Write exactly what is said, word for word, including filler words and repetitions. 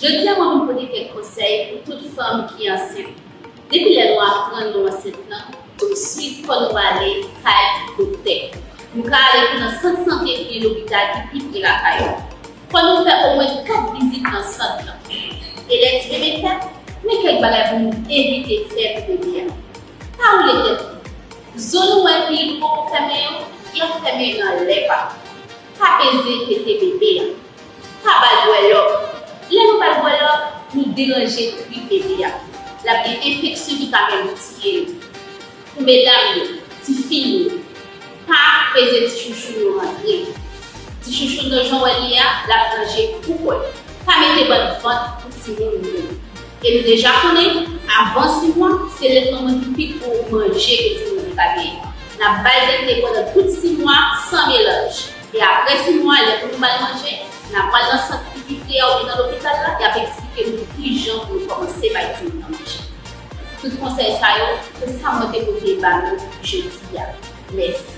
Jodi a, mwen vin pote kèk konsèy pou tout fanm ki ansent. Depi lè nou aprann nou ansent lan, touswit fò nou ale kay doktè. Nou ka ale tou nan sant sante oubyen lopital ki pi pre lakay ou. Fò nou fè omwen kat vizit nan sant lan. E lè ti bebe fèt, men kèk bagay pou nou evite fè pou bebe a. Pa woule tèt ou. Zo nou wè ki poko fèmen yo, y ap fèmen yo nan lè pa. Pa peze tete bebe a. Pa ba l bwè lòk. Lè nou ba l bwè lòk, nou deranje kri bebe a. L ap gen enfeksyon ki ka menm tiye l. Pou medam yo, tifi yo, pa peze ti chouchou yo rantre. Ti chouchou nan jan w wè li a, l ap ranje pou kò l. Pa mete bann vant pou timoun yo. E nou deja konnen, avan sis mwa, se lèt manman ki pi gwo manje ke timoun yo ka genyen. N ap ba l tete pandan tout sis mwa san melanj. E apre sis mwa, lè pou nou ba l manje, n ap pral nan sant ki pi pre a oubyen nan lopital la, y ap eksplike nou kijan pou nou kòmanse bay timoun nan manje. Tout konsèy sa yo, se sa mwen te pote ba nou jodi a. Mèsi.